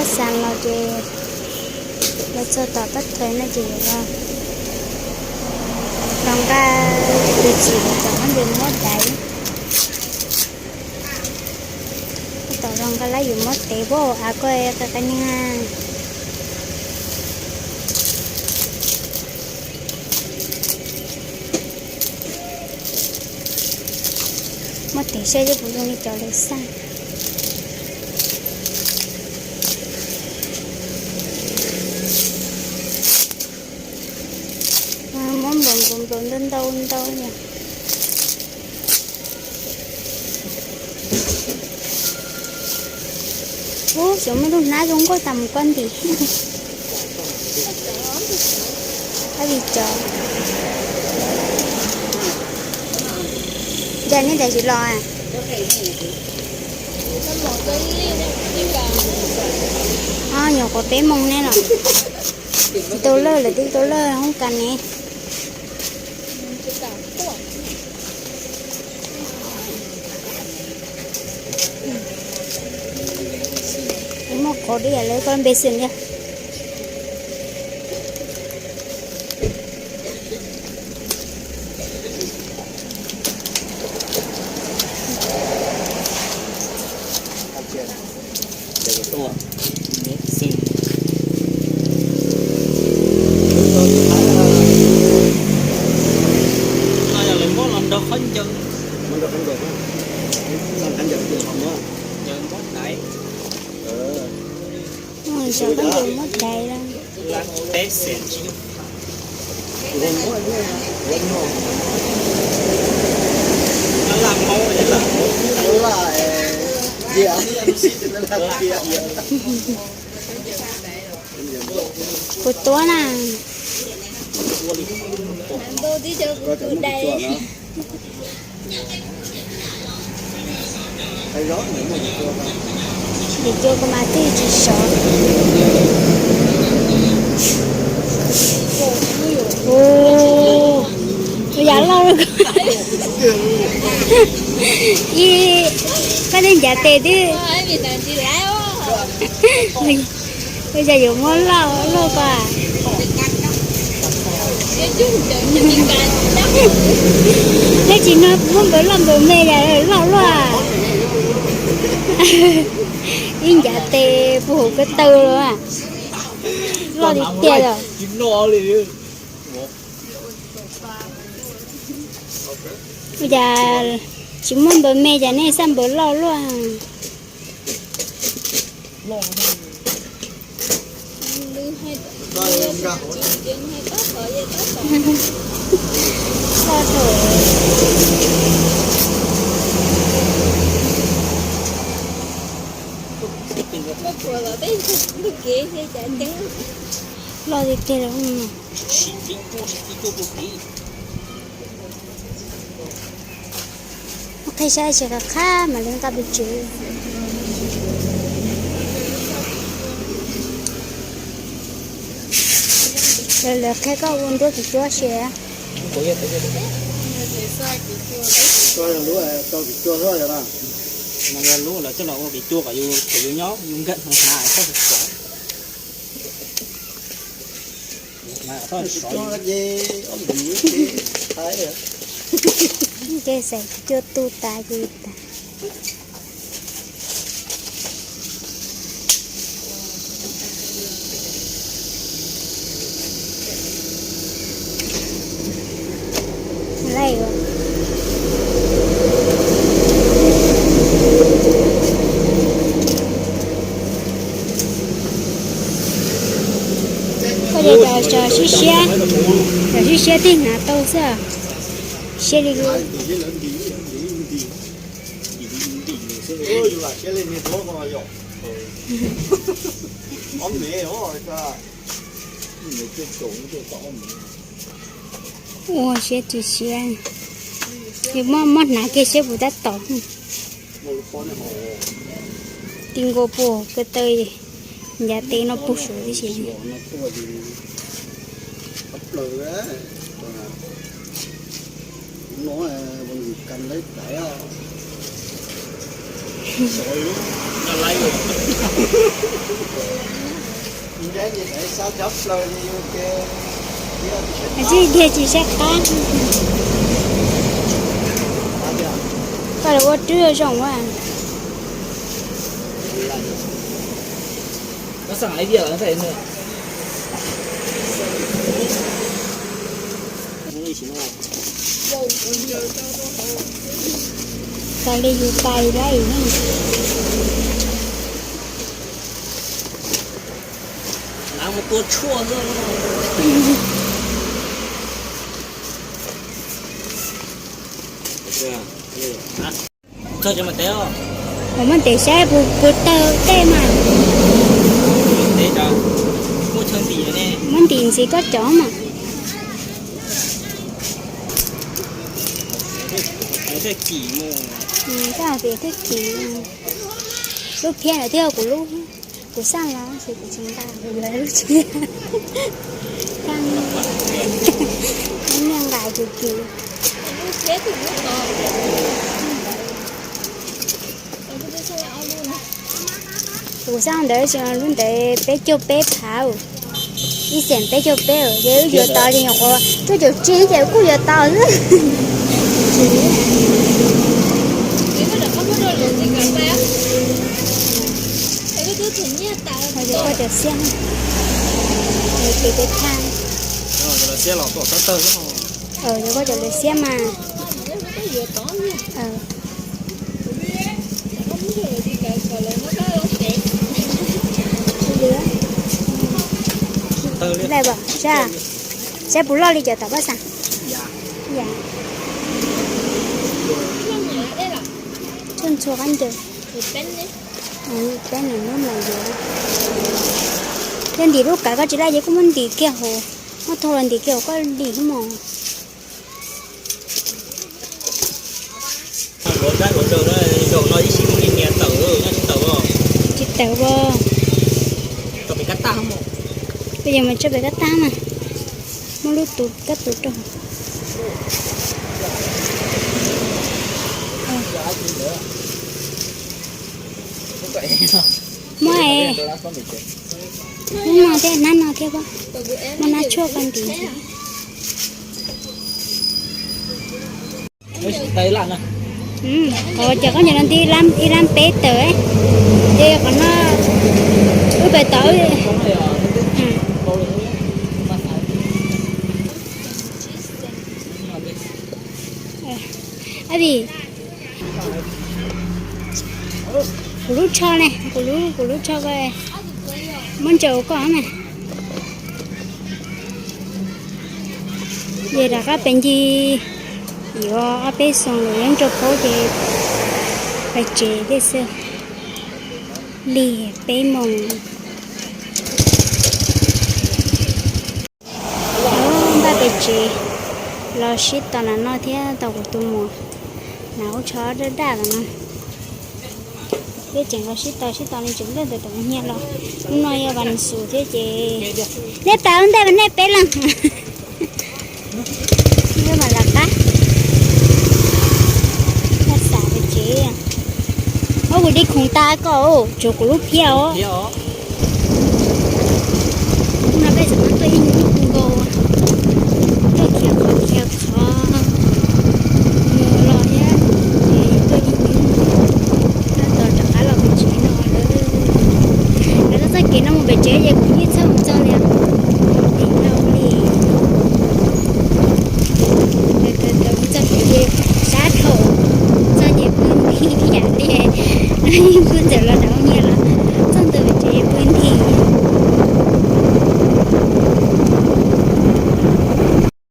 Xas los ces los txog tom Pab Thawj no ces yuav los, los nqa tus txim los tom Pab Ntses muab daiv. Tom los nqa lawv yuav muab tev, puab av ko qe qe niag. Muab tev saib seb puas zoo li cov lawv xaj. Muab nplaum nplaum nplaum ntau ntau ntau yom. Ub, xyov muaj lub hnab zoo nkauj tas mus koj ntim. Ab vim cov, cas nej tam sim los? Nyuam qhuav peb moos ne los. Tsis tau lawj, lawv twb tau lawj hoob kas ne. Muaj qhov dib lawv koj npe xwm li. No yog lawv muab los nrog qhob ncaws, ncaws muab daiv. Qhob ncaws muab daiv lawm. Kuv tuab na. Ces cua ko mas twb tsis sov. Ua yam loj li ko. Ib, koj tej ncav tes twb, ua cas yuav muab loj luaj ko. Neb tsis nug muab npaws loj npaws me cas loj luaj. Ib ncav tes puag hauv ko taw los. Loj tiag tiag os. Ua cas tsis muaj npaws me cas nej xaj npaws loj luaj. Loj tiag tiag. Qhib saib tsis qab qhab mam li nqa pes tsawg. Lawv qhia koj ua nruab tus cuab si. Yog lub lawv coj los ua kev cua kom yus nyob yus nkag hnav hnav txhob sov. Ces xav cua tu tas ces tas. Koj ces cov sib siab, cov sib siab tib hnav tau xwb. Siab li. Ua siab tsis siab. Muab, muab hnav kiag saib puas tab tom. Ti nkaus puag ko taw, ncav tes no puag saud tib si. Tsis dhia tsis saib qab. Koj los ua rwb zoo ua. Tau li yus pais lawm. Kuv muab ntim saib puas tawg tej mas. Muab ntim ntxiv koj cov mas. Koj hais tias twb kim, lub phiab ntawd twb yog kuv lub, kuv xaj los sis kuv tsis nqa, kuv yuav lub tshiab. Niag nqa kim kim. Kuv xaj ntawd tsis, lub ntawd peb caug peb phav, ib xees peb caug peb, ces wb yuav tau ces nyuam qhuav cuaj caum tsib ces kuj yuav tau xwb. Yuav koj cov xiab, ces peb thaj. Yuav koj cov lawv xiab mas. Lawm, saib, saib puas loj li cov tom paj xeem. Yam, tshuaj ntxhua qab ncaws. Peb nws muab mus yuav. Yog ntim lub kav koj tsis laj ces kuj muab ntim kiag hauv, muab thau los ntim kiag hauv koj ntim xwb mos. Tsis tawm as. Peb yuav mus tso pem kab tab mas. Muab lub tus kab tus rau. Muab es, muab no thiab, nab no thiab, muab nab tshuaj koj ntim. Qhov ces koj nyiam no nti ib lab peb tawm, ces qhov no wb pem tod. Ab, kuv lub tsho ne, kuv lub tsho ko, muab ntsaws ua koj na. Ces rov qab pem ncig yuav ob peb xyoos lawm yeej rau paub ces pais tsev thiab xwb. Lig peb moos. Npaj pem tsev los sib tos na no thiab tau kuv tus muam na ub tsho daj daj los no. Peb tseem los sib tos sib tos li tseem npaj ntawm tus nyiag los. Hnub no yog vas xus thiab ces nej tas ntej mas nej peb leeg. Wb mam lawv qab, xav pem tsev. Ob kuv dib khoom tas ko, tsuav kuv lub phiab os. Hnub no peb tseem tuaj ib hnub nkaus, tuaj khiav qhov khiav qhov mus los thiab, ces tuaj ib hnub tab tom rov qab los pem tsev no lawm. Lawv txoj kev no mus pem tsev ces kuv